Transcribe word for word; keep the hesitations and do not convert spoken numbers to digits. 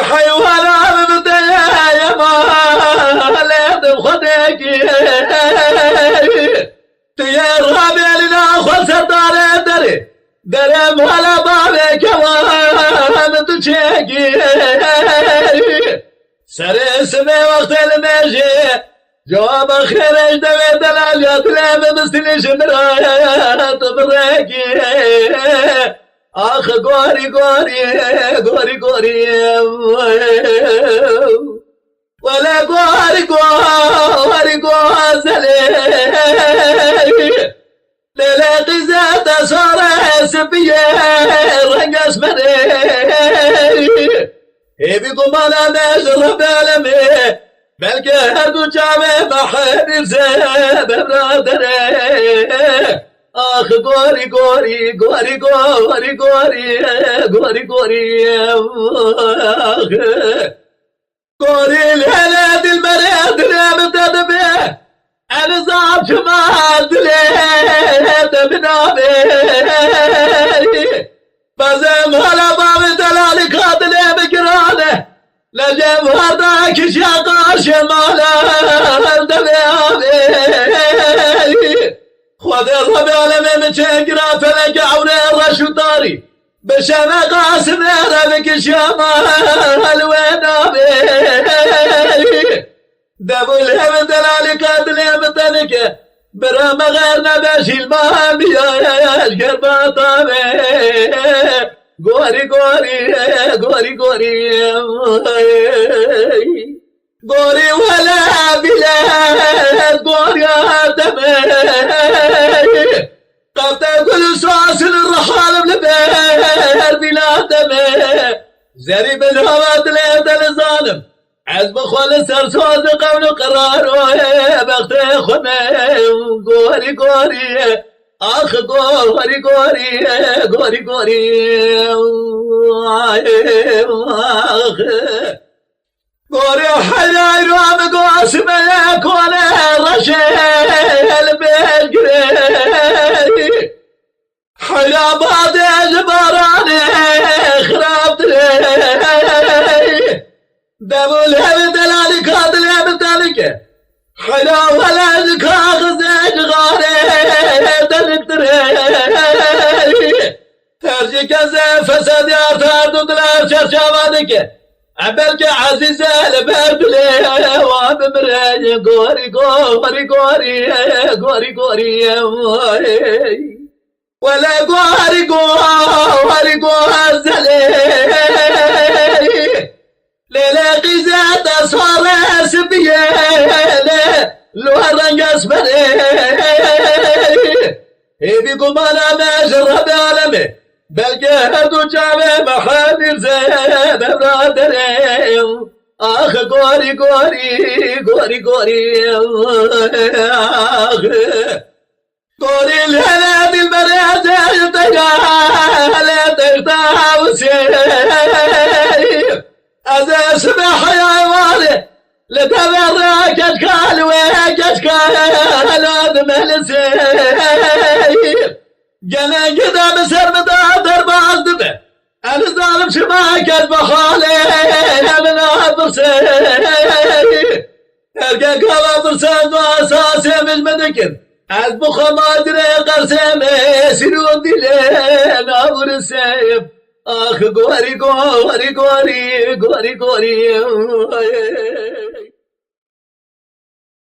Heywana min te ye malê di xwedekî. Tu yê rabêlîna xwe serdarê derê. Derê mala bavê kewan tu çêkî. Serê sibê wextê li mêjê. Cewaba xêrê ji devê delal ya dilê min bistilî ji min re tu birekî. Ax gorî gorî, gorî gorî. Wele gorî gorî gozelê. Lêlê qîze te sare sipiyê renge esmerê. Hêvî gumana me ji Rebbê alemê. Belke her du çavê me hemî ze bevra derê. Ax gorî gorî, gorî gorî, gorî gorî, gorî gorî. Ax. Gorî lêlê dilberê dilê min te dibe. Elizam çima dilê te binavê. Bezem hala bavê delalî ka dilê min girane. Lejê warda kişiya qaşê mala devê avê. Xwedê Rebê alemê min çêgira feleke ewrê reş û tarî. Bi şeveqa sibê re bikişiya mal wê navê. Devûl hevin delalî ka dilê min tenike. Bira me xêr nebe şîlma biya ji gerbata me. Gorî gorî, gorî gorî. Gorî wele bîle gorîya te me. Qefte gul û sasin rihalim li ber bîla te me. Zerî bin hava dilê te li zanim. Ez bi xwe li ser soz di qewl û qeraro bextê xwe me. Gorî gorî, ax gorî gorî, gorî gorî. Ax. Gorê heyra eyra min go asimeye kone reşê li bêl girê. Heyra badê ji baranê xirabtirê. Devûl hevî delalî ka dilê min tenike. Heyra wele ji kaxizê ji xarê deniktirê. Her ji kesê fesadiyar tard û dilar çerçava dike. E belke Ezîze li ber dilê wa bimire. Gorî gorî gorî, gorî gorî. Wele gorî gorî gozelê. Lêlê qîze te sare sibiyê lê lo renge esmerê. Hêvî gumana me ji Rebê alemê. Belke her du çavê me hemîr ze bevra derê. Ax gorî gorî, gorî gorî. Ax. Gorî lêlê dilberê ez ê ji te ya lê te ji te hewsê. Ez ê sibê heyayê warê li te ve rê keçka li wê keçka hela dimelisê. Gelekî de bi ser min de derbas dibe. Ez nizanim çima kes bi halê min napirsê. Herkek gava pirsan dua sasê min ji min dikin. Ez bi xwe madirê qersê me sîr û dilê nawirisê. Ax gorî gorî gorî, gorî gorî.